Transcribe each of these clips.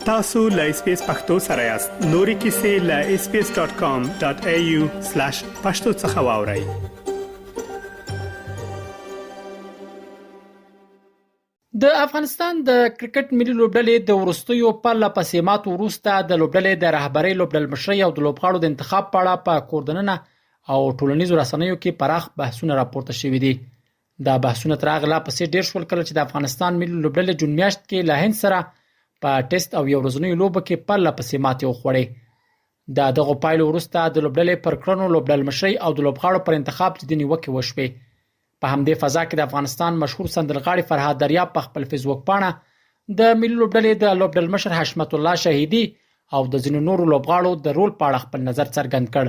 تاسو له اس بي اس پختو سره یاست نوري کیسې له sbs.com.au/pashto څخه واورئ. د افغانستان د کرکټ ملي لوبډلې د وروستیو پرله پسې ماتو وروسته د لوبډلې د رهبرۍ، لوبډلمشرۍ او د لوبغاړو د انتخاب په اړه په کور دننه او ټولنیزو رسنیو کې پراخ بحثونه راپورته شوي دي. دا بحثونه تر هغه لا پسې ډېر شول کله چې د افغانستان ملي لوبډلې جون میاشت کې له هند سره په ټیسټ او یو ورځنیو لوبو کې پرله پسې ماتې وخوړې. د دغو پایلو وروسته د لوبډلې پر کړنو، لوبډلمشرۍ او د لوبغاړو پر انتخاب جدي نیوکې وشوې. په همدې فضا کې د افغانستان مشهور سندرغاړي فرهاد دریاب په خپل فیسبوک پاڼه د ملي لوبډلې د لوبډلمشر حشمت الله شهیدي او د ځینو نورو لوبغاړو د رول په اړه خپل نظر څرګند کړ.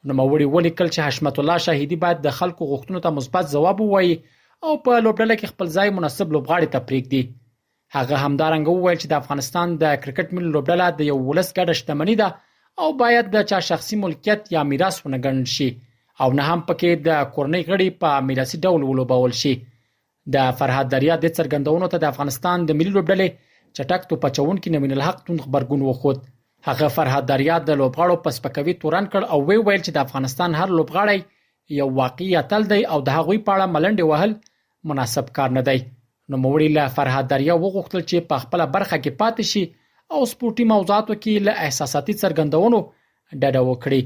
نوموړي ولیکل چې حشمت الله شهیدي باید د خلکو غوښتنو ته مثبت ځواب ووایي او په لوبډله کې خپل ځای مناسب لوبغاړي ته پرېږدي. هغه همدارنګه وویل چې د افغانستان د کرکټ ملي لوبډله د یو ولس ګډه شتمني ده او باید د چا شخصي ملکیت یا میراث ونه ګڼل شي او نه هم پکې د کورنۍ غړي په میراثي ډول ولوبول شي. د فرهاد دریا دې څرګندونو ته د افغانستان د ملي لوبډلې چټک توپ اچوونکي نوین الحق توند غبرګون وښود. هغه فرهاد دریا د لوبغاړو په سپکوي تورن کړ او ویې ویل چې د افغانستان هر لوبغاړی یو واقعي اتل دی او د هغوی په اړه ملنډې وهل مناسب کار نه دی. نوموړي له فرهاد دریا وغوښتل چې په خپله برخه کې پاتې شي او سپورټي موضوعاتو کې له احساساتي څرګندونو ډډه وکړي.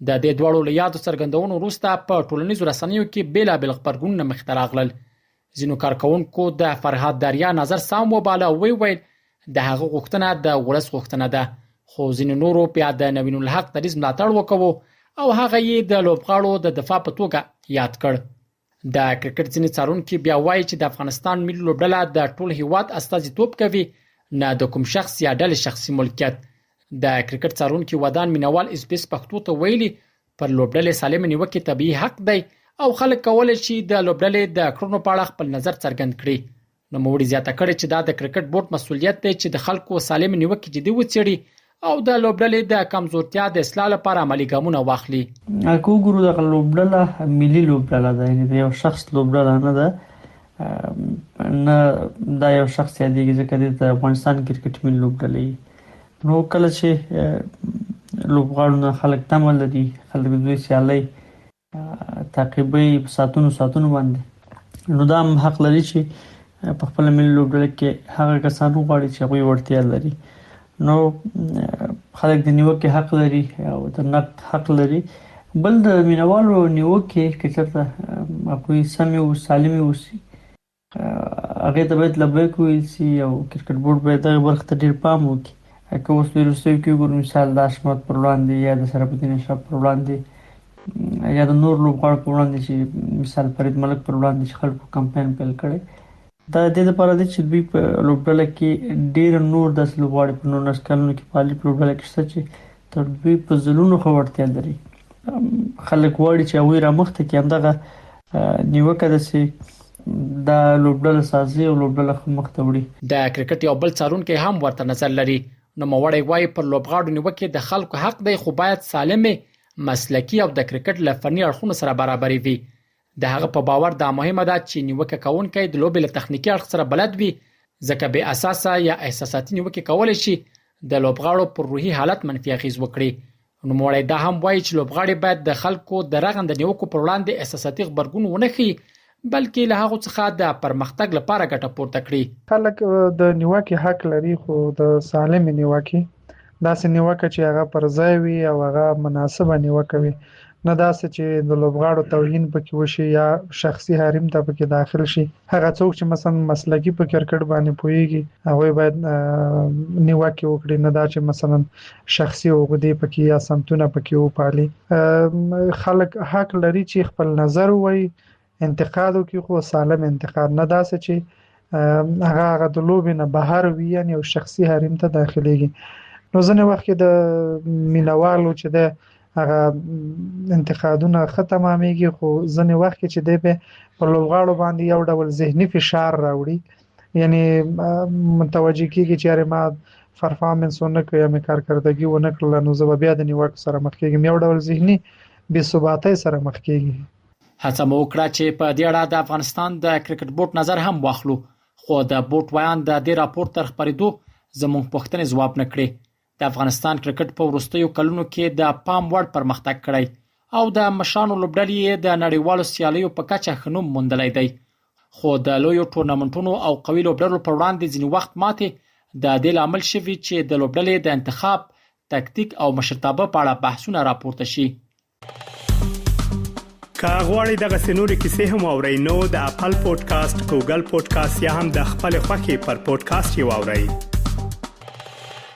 د دې دواړو له یادو څرګندونو وروسته په ټولنیزو رسنیو کې بېلابېل غبرګونونه مخې ته راغلل. ځینو کارکوونکو د فرهاد دریا نظر سم وباله او ویې ویل، د هغه غوښتنه د ولس غوښتنه ده. خو ځینو نورو بیا د نوین الحق دریځ ملاتړ وکاوه او هغه یې د لوبغاړو د دفاع په توګه یاد کړ. د کرکټ ځینې څارونکي بیا وایي چې د افغانستان ملي لوبډله د ټول هیواد استازیتوب کوي نه د کوم شخص یا ډلې شخصي ملکیت. د کرکټ څارونکي ودان مینوال اس بي اس پښتو ته ویلي، پر لوبډلې سالمې نیوکې طبیعي حق دی او خلک کولی شي د لوبډلې د کړنو په اړه خپل نظر څرګند کړي. نوموړي زیاته کړې چې دا د کرکټ بورډ مسوولیت دی چې د خلکو سالمې نیوکې جدي وڅېړي او د لوبډلې د کمزورتیا د اصلاح لپاره عملي ګامونه واخلي. که وګورو دغه لوبډله ملي لوبډله ده یعنی د یو شخص لوبډله نه ده نه دا یو شخص یادېږي ځکه د افغانستان کرکټ ملي لوبډله یي نو کله چې لوبغاړو نه خلک تمه لري خلک د دوی سیالۍ تعقیبوي په ساعتونو ساعتونو باندې نو دا هم حق لري چې په خپل ملي لوبډله کې هغه کسان وغواړي چې هغوی وړتیا لري نو خلک د نیوکې حق لري او د نقد حق لري بل د مینوالو نیوکې که چېرته هغوی سمې او سالمې اوسي هغې ته باید لبیک وویل شي او کرکټ بورډ باید دغه برخې ته ډېر پام وکړي. که اوس په وروستیو کې وګورو مثال د حشمت پر وړاندې یا د شرف الدین اشرف پر وړاندې یا د نور لوبغاړو پر وړاندې چې مثال فرید ملک پر وړاندې چې خلکو کمپاین پیل کړی دا د دې لپاره دی چې دوی په لوبډله کې ډېر نور داسې لوبغاړي په 19 کلونو کې په الف لوبډله کې شته چې تر دوی په ځلونو ښه وړتیا لري. خلک غواړي چې هغوی رامخته کړي همدغه نیوکه ده چې دا لوبډله سازي او لوبډله ښه مخته وړي. د کرکټ یو بل څارونکی هم ورته نظر لري. نوموړی وايي، پر لوبغاړو نیوکې د خلکو حق دی خو باید سالمې، مسلکي او د کرکټ له فني اړخونو سره برابرې وي. د هغه په باور دا مهمه ده چې نیوکه کوونکی د لوبې له تخنیکي اړخ سره بلد وي ځکه بې اساسه یا احساساتي نیوکې کولی شي د لوبغاړو پر روحي حالت منفي اغیز وکړي. نوموړی دا هم وايي چې لوبغاړي باید د خلکو د رغنده نیوکو پر وړاندې احساساتي غبرګون ونه ښيي بلکې له هغو څخه د پرمختګ لپاره ګټه پورته کړي. خلک د نیوکې حق لري خو د سالمې نیوکې داسې نیوکه چې هغه پر ځای وي او هغه مناسبه نیوکه وي نه داسې چې د لوبغاړو توهین پکې وشي یا شخصي حریم ته پکې داخل شي هغه څوک چې مثلا مسلکي په کرکټ باندې پوهیږي هغه باید نیوکه وکړي نه دا چې مثلا شخصي عقدې پکې یا سمتونه پکې وپالي خلک حق لري چې خپل نظر ووایي انتقاد وکړي خو سالم انتقاد نه داسې چې هغه هغه د لوبې نه بهر وي یعنی یو شخصي حریم ته داخليږي نو ځنې وخت کې د مینوالو چې د هغه انتقادونه ښه تمامېږي خو ځنې وخت کې چې دی به په لوبغاړو باندې یو ډول ذهني فشار راوړي یعنی متوجه کیږي چې یاره ما پرفارمنس ونه کړ یا مې کارکردګي ونه کړله نو زه به بیا د نیوکو سره مخ کیږم یو ډول ذهني بې ثباتۍ سره مخ کیږي. هڅه مو وکړه چې په دې اړه د افغانستان د کرکټ بورډ نظر هم واخلو، خو د بورډ ویاند د دې راپور تر خپرېدو زموږ پوښتنې ځواب نه کړې. د افغانستان کرکټ په وروستیو کلونو کې د پام وړ پرمختګ کړی او د مشرانو لوبډلې یې د نړیوالو سیالیو په کچه ښه نوم موندلی دی. خو د لویو ټورنمنټونو او قوي لوبډلو پر وړاندې ځینې وخت ماتې د دې لامل شوي چې د لوبډلې د انتخاب، تکتیک او مشرتابه په اړه بحثونه راپورته شي. که غواړئ دغه سنوري کیسې هم او رینو د خپل پودکاسټ ګوګل پودکاسټ یا هم د خپل خاكي پر پودکاسټ یو اورئ.